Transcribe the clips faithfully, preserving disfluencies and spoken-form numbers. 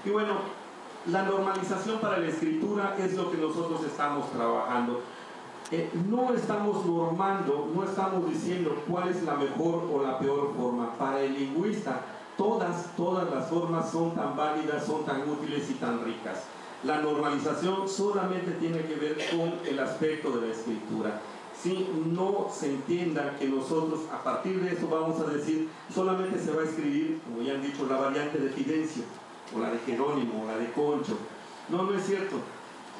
Y bueno, la normalización para la escritura es lo que nosotros estamos trabajando. Eh, no estamos normando, no estamos diciendo cuál es la mejor o la peor forma. Para el lingüista, todas, todas las formas son tan válidas, son tan útiles y tan ricas. La normalización solamente tiene que ver con el aspecto de la escritura. Si no se entienda que nosotros a partir de esto vamos a decir, solamente se va a escribir, como ya han dicho, la variante de Fidencio o la de Jerónimo, o la de Concho. No, no es cierto.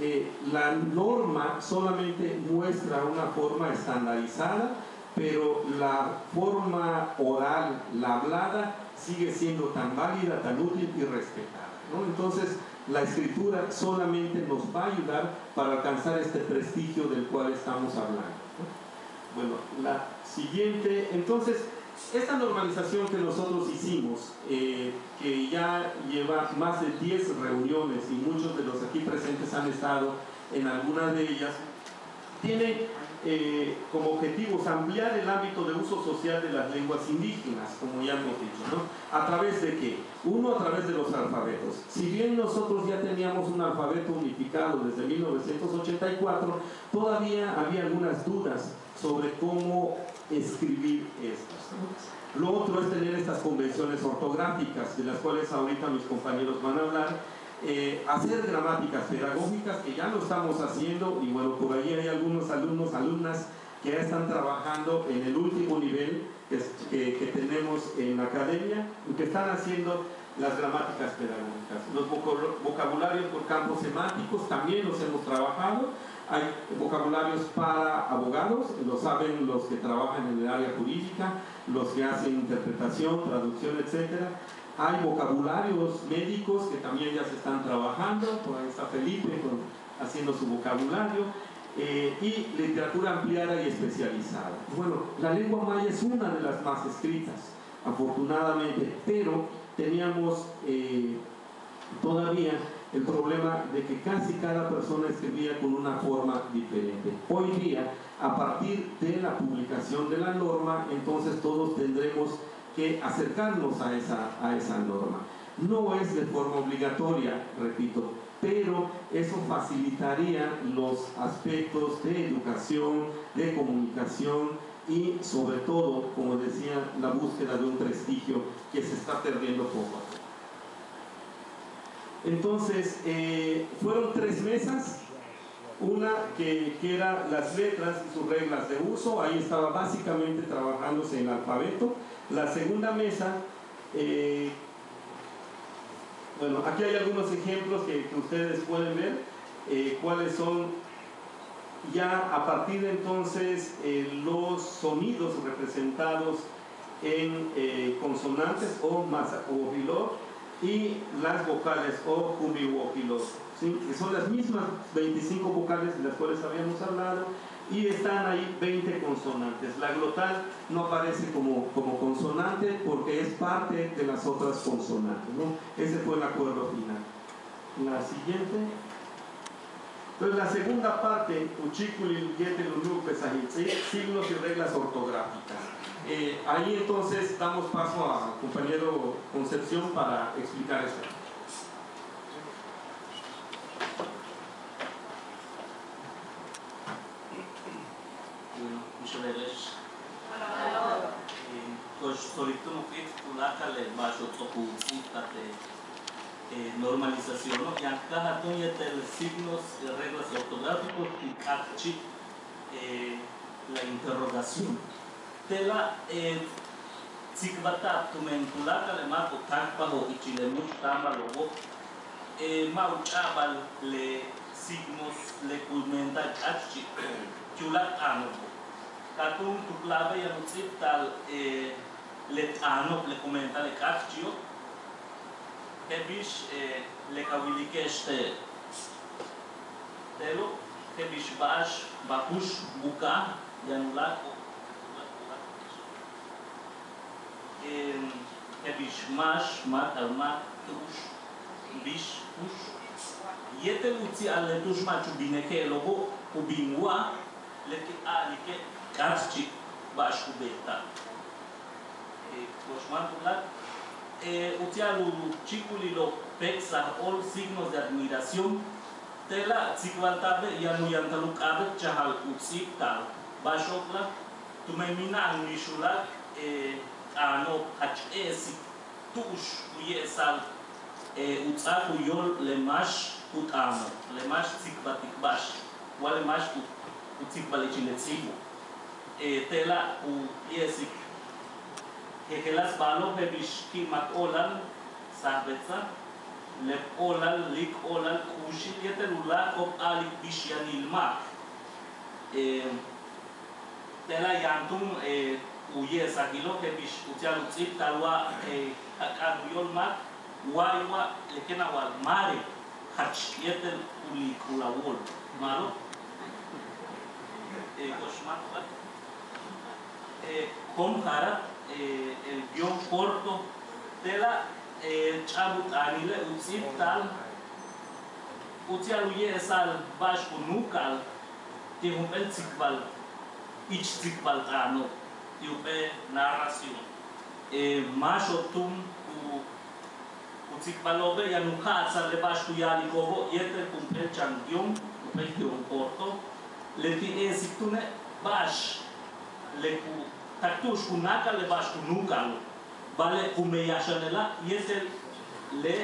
Eh, la norma solamente muestra una forma estandarizada, pero la forma oral, la hablada, sigue siendo tan válida, tan útil y respetada, ¿no? Entonces, la escritura solamente nos va a ayudar para alcanzar este prestigio del cual estamos hablando, ¿no? Bueno, la siguiente. Entonces, esta normalización que nosotros hicimos, eh, que ya lleva más de diez reuniones y muchos de los aquí presentes han estado en alguna de ellas, tiene, eh, como objetivos ampliar el ámbito de uso social de las lenguas indígenas, como ya hemos dicho, ¿no? ¿A través de qué? Uno, a través de los alfabetos. Si bien nosotros ya teníamos un alfabeto unificado desde mil novecientos ochenta y cuatro, todavía había algunas dudas sobre cómo escribir estas, ¿no? Lo otro es tener estas convenciones ortográficas, de las cuales ahorita mis compañeros van a hablar, eh, hacer gramáticas pedagógicas, que ya lo estamos haciendo, y bueno, por ahí hay algunos alumnos, alumnas que ya están trabajando en el último nivel que, que- que tenemos en la academia, y que están haciendo las gramáticas pedagógicas. Los vocabularios por campos semánticos también los hemos trabajado. Hay vocabularios para abogados, lo saben los que trabajan en el área jurídica, los que hacen interpretación, traducción, etcétera. Hay vocabularios médicos que también ya se están trabajando, por ahí está Felipe haciendo su vocabulario, eh, y literatura ampliada y especializada. Bueno, la lengua maya es una de las más escritas, afortunadamente, pero teníamos, eh, todavía el problema de que casi cada persona escribía con una forma diferente. Hoy día, a partir de la publicación de la norma, entonces todos tendremos que acercarnos a esa, a esa norma. No es de forma obligatoria, repito, pero eso facilitaría los aspectos de educación, de comunicación y, sobre todo, como decía, la búsqueda de un prestigio que se está perdiendo poco a poco. Entonces, eh, fueron tres mesas. Una que, que era las letras y sus reglas de uso, ahí estaba básicamente trabajándose el alfabeto. La segunda mesa, eh, bueno, aquí hay algunos ejemplos que, que ustedes pueden ver, eh, cuáles son ya a partir de entonces, eh, los sonidos representados en, eh, consonantes o masakuwohilo y las vocales o kumiwohilo, ¿sí? Que son las mismas veinticinco vocales de las cuales habíamos hablado, y están ahí veinte consonantes. La glotal no aparece como, como consonante porque es parte de las otras consonantes, ¿no? Ese fue el acuerdo final. La siguiente. Entonces, la segunda parte, u chíikulil yéetel u nu'ukbesajil ts'íib, signos y reglas ortográficas. Eh, ahí entonces damos paso a compañero Concepción para explicar esto. Bueno, muchas gracias. Eh, ko'ox tsolik túun u k'iit tuláakal le ba'ax u ts'o'ok u ts'íibtaj te' eh, normalización, ¿no? Yaan k káajal túun yéetel signos, eh, reglas ortográficos ti' k'áatchi', eh, la interrogación. Te'ela', eh, tsikbalta'ab tumen tuláakal le máako'ob táakpajo'ob ichil le múuch' táambalo'obo', eh, ma' u ch'a'abal le signos le ku mental k'áatchi' ti' uláak' t'aano'obo'. Ka túun tuklabéet yaan u ts'íibta'al, eh, le t'aano'ob le ku mental le k'áatchi'o'. Je'el bix, eh, le ka wilike'ex te', te'elo', je'el bix ba'ax, ba'ax kux u kaaj yaan uláak', je'el bix máax, máatal máak, tu'ux, bix, kux. Yéetel u ti'al le tu'ux ma'ach u bine' je'elo'obo', u bin wa, leti' a'alike' k'áatchi' ba'ax ku beeta'al. Eh, ko'ox máan tuláak', Uti'al u chíikulilo'ob péeksaj óol, signos de admiración. Te'ela' tsikbalta'abe' yaan u yantal u k'a'abéetchajal u ts'íibta'al. Ba'ax o'olal, tumen mina'an mixuláak' t'aano'ob jach e'esik tu'ux ku ye'esa'al u ts'áak u yóol le máax ku t'aano', le máax tsikbaltik ba'ax wa le máax ku tsikbal ichil le ts'íibo'. Te'ela' ku ye'esik jejeláas ba'alo'ob je'el bix ki'imak óolal, sajbetsaj, lep óolal, líik óolal, k'uuxil yéetel uláak'o'ob a'alik bix yaan in máak. Te'ela' yaan túun u ye'esajilo'ob je'el bix uti'al u ts'íibta'al wa jak'a'an u yóol máak, wa, wa le kéen a wa'al máare jach yéetel u líik'ul a wóol. Ma'alob. Ko'ox máak u ba'al. Jóom' jaarat, el guión corto. Te'ela' ch'a'ab u t'aanile' u ts'íibta'al uti'al u ye'esa'al ba'ax ku núuka'al ti' jump'éel tsikbal, ich tsikbal t'aano', ti' jump'éel narración. Máaxo'ob túun ku ku tsikbalo'obe' yaan u ja'atsa'al le ba'ax ku ya'aliko'obo' yéetel jump'éel chan guión, jump'éel guión corto, leti' e'esik túune' ba'ax le ku tak tu'ux ku náakal le ba'ax ku núuka'alo'. Ba'ale' ku meyaj xan lela' yéetel le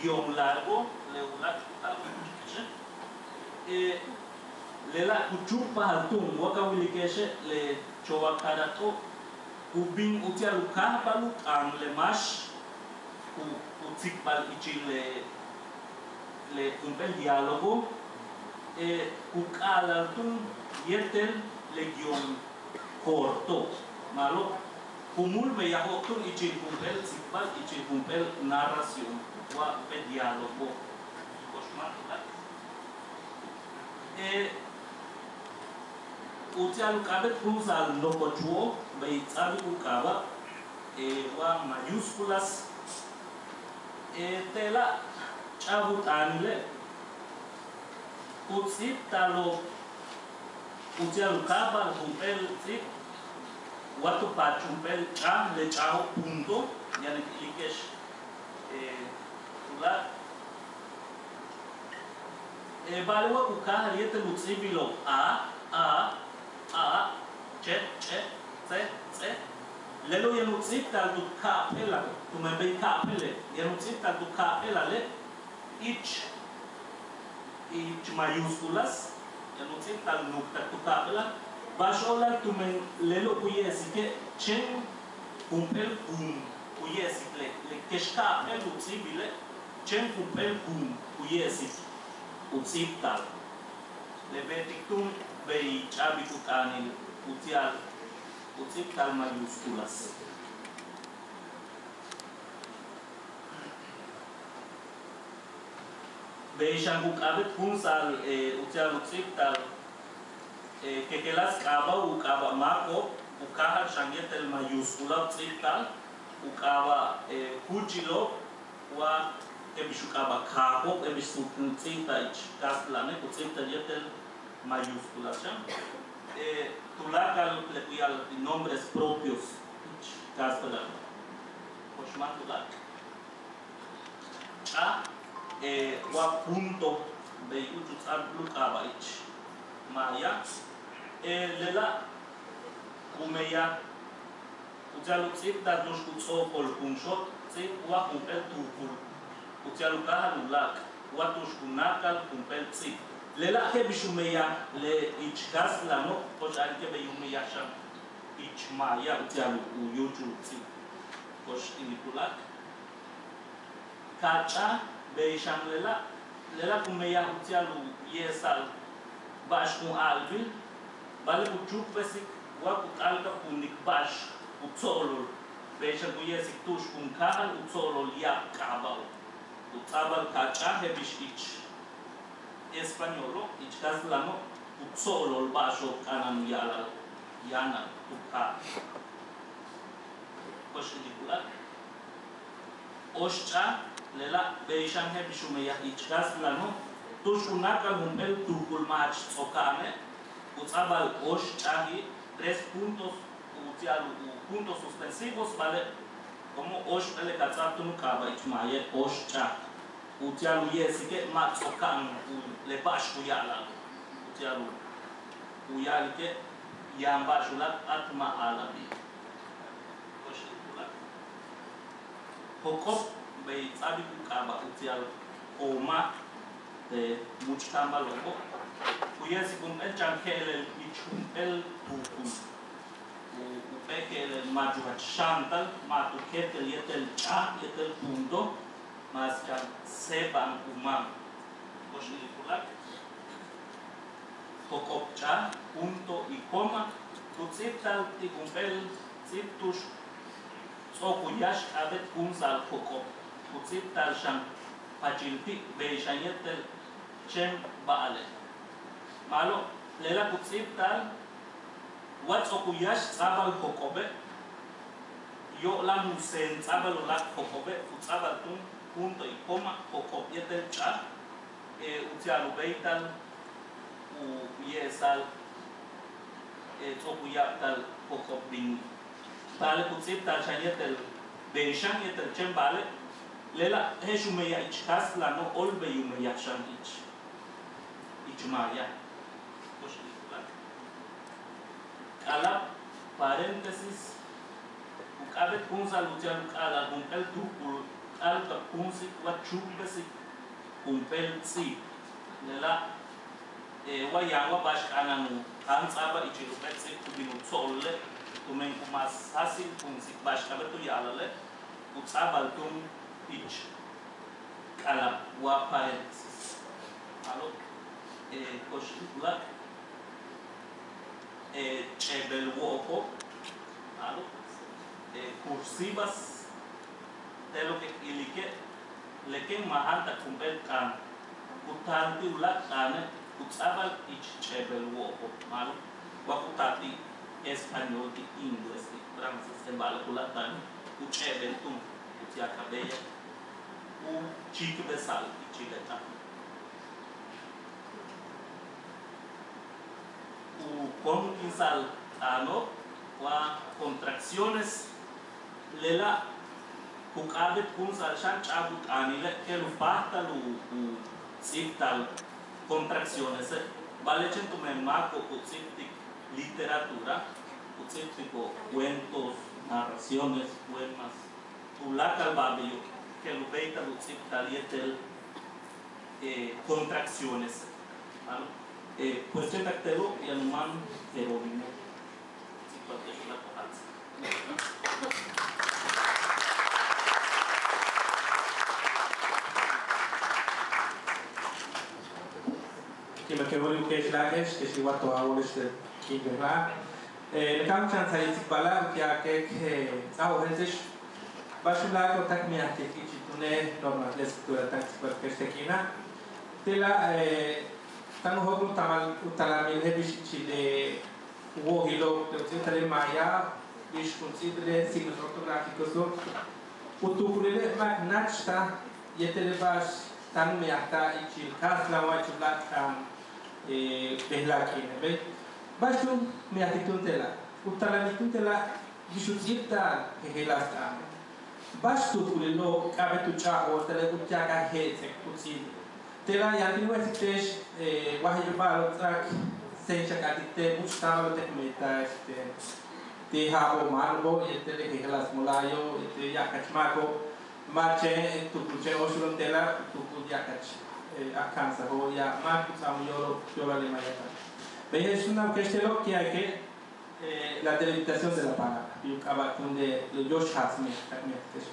guión largo, le uláak' ku taal u kuxtike'exe'. Lela' ku chúukpajal túun wa ka wilike'exe' le chowak jarato'ob ku bin uti'al u káajbal u t'aan le máax ku, ku tsikbal ichil le, le jump'éel diálogo, ku k'a'alal túun yéetel le guión corto. Ma'alob, ku múul meyajo'ob túun ichil jump'éel tsikbal, ichil jump'éel narración wa jump'éel diálogo. Ko'ox máak u ba'al. Uti'al u k'a'abéet júunsa'al nojoch wo'ob, bey ts'a'abik u k'aaba' wa mayúsculas. Te'ela' ch'a'ab u t'aanile' u ts'íibta'alo'ob uti'al u káajbal jump'éel ts'íib wa tu paach jump'éel ch'áaj, le ch'aajo' punto, yaan in wilike'ex tuláak'. Ba'ale' wa ku káajal yéetel u ts'íibilo'ob a, a, a, che', che', tse', tse'. Lelo' yaan u ts'íibta'al tu ka'ap'éelal, tumen bey ka'ap'éele', yaan u ts'íibta'al tu ka'ap'éelale' ich, ich mayúsculas, yaan u ts'íibta'al nuuktak tu ka'ap'éelal. Ba'ax o'olal tumen lelo' ku ye'esike' chéen jump'éel juum ku ye'esik le, le kex ka'ap'éel u ts'íibile', chéen jump'éel juum ku ye'esik u ts'íibta'al. Le beetik túun bey ch'a'abik u t'aanil uti'al u ts'íibta'al mayúsculas. Bey xan ku k'a'abéet júunsa'al uti'al u ts'íibta'al, jejeláas k'aaba' u k'aaba' máako'ob ku káajal xan yéetel mayúscula u ts'íibta'al, u k'aaba' kúuchilo'ob wa je'el bix u k'aaba' kaajo'ob, je'el bix suuk u ts'íibta'al ich kastlane' ku ts'íibta'al yéetel mayúsculas xan. Tuláakal le ku ya'ala'al ti' nombres propios ich kastlane'. Ko'ox máak tuláak'. Ch'áaj wa punto, bey úuch u ts'áaik u k'aaba' ich maya. Lela' ku meyaj uti'al u ts'íibta'al tu'ux ku ts'o'okol jun xot ts'íib wa jump'éel tuukul uti'al u káajal u láak' wa tu'ux ku náakal jump'éel ts'íib. Lela' je'el bix u meyaj le ich kastlano', ko'ox a'alike' bey u meyaj xan ich maya uti'al u yúuchul u ts'íib. Ko'ox ilik u láak'. Ka'ach'áaj, bey xan lela', lela' ku meyaj uti'al u ye'esa'al ba'ax kun a'albil, ba'ale' ku chúukbesik wa ku t'a'alka'ab kun wilik ba'ax ku tso'olol, bey xan ku ye'esik tu'ux kun káajal u tso'olol ya'ab k'aaba'ob. U ts'a'abal ka'ach'áaj je'el bix ich españolo', ich kastlano', ku tso'olol ba'axo'ob k'a'ana'an u ya'ala'al yáanal tu kaaj. Ko'ox ilik u láak'. Óoxch'áaj, lela' bey xan je'el bix u meyaj ich kastlano', tu'ux ku náakal jump'éel tuukul ma' jach ts'o'oka'ane', u ts'a'abal óoxch'áaji', tres puntos uti'al u puntos suspensivos, ba'ale' Como óoxp'éel le ka ts'áaj túun u k'aaba' ich mayae' óox ch'aj. Uti'al u ye'esike' ma' ts'o'oka'an u le ba'ax ku ya'ala'al. Uti'al u ya'alike' yaan ba'ax u láak' p'áat ma' a'ala'abi'. Jóok'o'ob bey ts'a'abik u k'aaba' uti'al coma te' múuch' kaambalo'obo'. Ku ye'esik jump'éel chan je'elel ich jump'éel tuukul. U, jump'éel je'elel ma' tu jach xáantal, ma' tu kéetel yéetel ch'aj yéetel punto, mas chan séeba'an u máan. Ba'ax ilik u láak'. Jóok'o'ob ch'aj, punto y coma, ku ts'íibta'al ti' jump'éel ts'íib tu'ux ts'o'ok u yáax k'a'abéetkunsa'al jóok'o'ob, ku ts'íibta'al xan pachil ti' bey xan yéetel chéen ba'ale'. Ma'alob, lela' ku ts'íibta'al wa ts'o'ok u yáax ts'a'abal jóok'o'obe', yo'ola'an u seen ts'a'abal u láak' jóok'o'obe', ku ts'a'abal túun punto y coma jóok'o'ob yéetel ch'aj, uti'al u béeytal u ye'esa'al ts'o'ok u ya'abta'al jóok'o'ob bin. Ba'ale' ku ts'íibta'al xan yéetel bey xan yéetel chéen ba'ale', lela' je'ex u meyaj ich kastlano' óol bey u meyaj xan ich, ich maya. K'alab, paréntesis, u k'a'abéetkunsa'al uti'al u k'a'ala'al jump'éel tuukul k'a'ala'al ka kúunsik wa chúukbesik jump'éel ts'íib. Lela' wa yaan wa ba'ax k'a'ana'an u táan ts'a'abal ichil jump'éel ts'íib ku bin u tso'olole', tumen ku ma' sáasilkunsik ba'ax k'a'abéet u ya'ala'ale', ku ts'a'abal túun ich k'alab wa paréntesis. Ma'alob, ko'ox ilik u láak', ch'e'ebel wo'ojo'ob, ma'alob, cursivas, te'elo' k ilike' le kéen ma' jáantak jump'éel t'aan, ku taal ti' u láak' t'aane' ku ts'a'abal ich ch'e'ebel wo'ojo'ob, ma'alob, wa ku taal ti' español, ti' inglés, ti' francés, ba'ale' ku láak' t'aane' ku ch'e'ebel túun uti'al ka béeyak u chíikbesa'al ichil le t'aan. U kóonkinsa'al t'aano' wa contracciones, lela' ku k'a'abéetkunsa'al xan ch'a'ab u t'aanile' je'el u páajtal u, u ts'íibta'al contraccionese', ba'ale' chéen tumen máako' ku ts'íibtik literatura, ku ts'íibtiko' cuentos, narraciones, poemas, tuláakal ba'al beyo' je'el u béeytal u ts'íibta'al yéetel contracciones. Pues chéen tak te'elo' yaan u máan Jerónimo. Ki'imak Jerónimo, kex láake'ex, kex in wa'al to'on a wóole'ex te' kin bejla'e'. Le ka'aj u chan ts'áaj yéetel ba'ala' uti'al k ts'áaj u jeeltse'ex ba'ax u láak' u táan k meyajtik ichil túune' Normas de Escritura táan k tsikbaltike'ex te' kiina'. Te'ela' táan u jóok'ol u talamil je'el bix ichil le wojelo' te' u ts'íibtalil maya, bix kun ts'íibtile' signos ortográficoso'. U tuukulile' ma' k náachtal yéetel le ba'ax táan u meyajta'al ichil kastlan wa ichil u láak' t'aan bejla'a k'iine', bey. Ba'ax túun meyajtik túun te'ela', u talamil túun te'ela' bix u ts'íibta'al jejeláas t'aane'. Ba'ax tuukulilo'ob k'a'abéet u ch'a'ajo'ob te'elo' uti'al ka je'ets'ek u ts'íibil. Te'ela' yaan tin wéetik te'ex wa je'el ba'alo'ob ts'áak séenchak'altik te' múuch' táambalo' te' k meenta'al este ti' ja'abo'ob máano'obo' yéetel le jejeláas mola'ayo' yéetel ya'abkach máako', ma' chéen tuukul chéen óoxulo'on te'ela' tuukul ya'abkach ajka'ansajo' ya'ab máak ku ts'áaj u yóolol yo'olal le mayata'an. Beye'ex túun a kex te'elo' ki' a ke la delimitación de la palabra, u k'aaba' túun de yóox jaas meyaj tak meyaj te'ex.